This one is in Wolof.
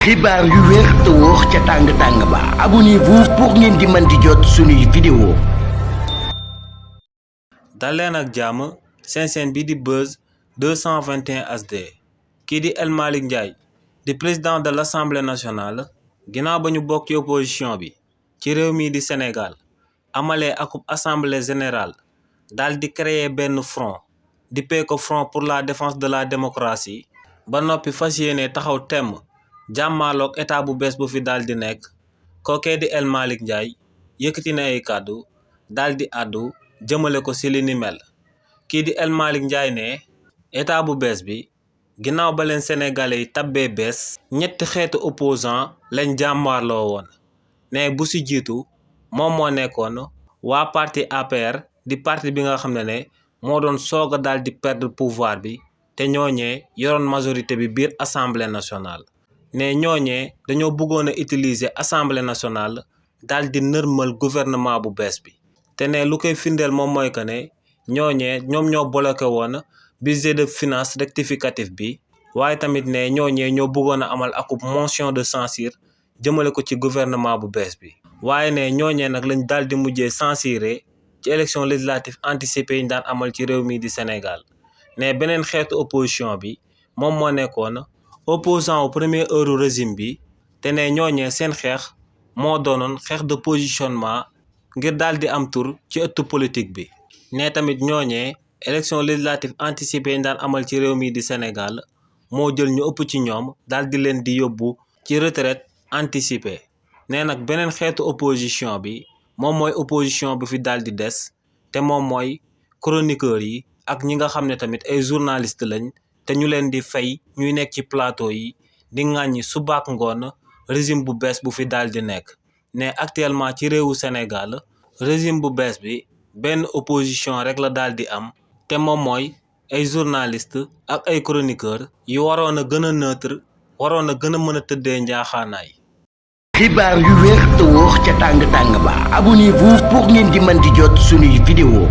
xibaar yu wér te wóor ca tàng-tàng ba abonnez-vous pour ngeen di mën di jot suñuy vidéo. dal leen ak jàmm seen chaîne bi di Buzz 221 HD kii di El Malick Ndiaye di président de l'Assemblée nationale ginnaaw ba ñu bokk ci opposition bi ci réew mii di Sénégal amalee akub assemblée générale daal di créer benn front dippee ko front pour la défense de la démocratie ba noppi fas yéene taxaw temm jàmmaaloog état bu bees bu fi daal di nekk kookee di El Malick Ndiaye yëkkati na ay kàddu daal di àddu jëmale ko ci li ni mel kii di El Malick Ndiaye ne état bu bees bi ginnaaw ba leen sénégalais yi tabbee bees ñetti xeetu opposant lañ jàmmaarloo woon ne bu ci jiitu moom moo nekkoon waa parti APR di parti bi nga xam ne moo doon soog a daal di perdre pouvoir bi te ñooñee yoroon majorité bi biir assemblée nationale ne ñooñee dañoo bëggoon a utiliser assemblée nationale daal di nërmal gouvernement bu bees bi te ne lu koy firndeel moom mooy que ne ñooñee ñoom ñoo bloqué woon budget de finance rectificatif bi waaye tamit ne ñooñee ñoo bëggoon a amal akub motion de censure jëmale ko ci gouvernement bu bees bi waaye ne ñooñee nag lañ daal di mujjee censuré ci élection législative anticipée yi ñu daan amal ci réew mii di Sénégal ne beneen xeetu opposition bi moom moo nekkoon opposant au premier heure régime bi te ne ñooñee seen xeex moo doonoon xeex de positionnement ngir daal di am tur ci ëttu politique bi ne tamit ñooñee élection législative anticipée yi daan amal ci réew mii di Sénégal moo jël ñu ëpp ci ñoom daal di leen di yóbbu ci retraite anticipée ne nag beneen xeetu opposition bi moom mooy opposition bi fi daal di des te moom mooy chroniqueurs yi ak ñi nga xam ne tamit ay journalistes lañ te ñu leen di fay ñuy nekk ci plateau yi di ŋàññi subaak ngoon régime bu bees bu fi daal di nekk ne actuellement ci réewu Sénégal régime bu bees bi benn opposition rek la daal di am te moom mooy ay journalistes ak ay chroniqueurs yu waroon a gën a neutre waroon a gën a mën a tëddee njaaxaanaay. xibaar yu wér te wóor ca tàng-tàng ba abonnez-vous pour ngeen di mën di jot suñuy vidéo.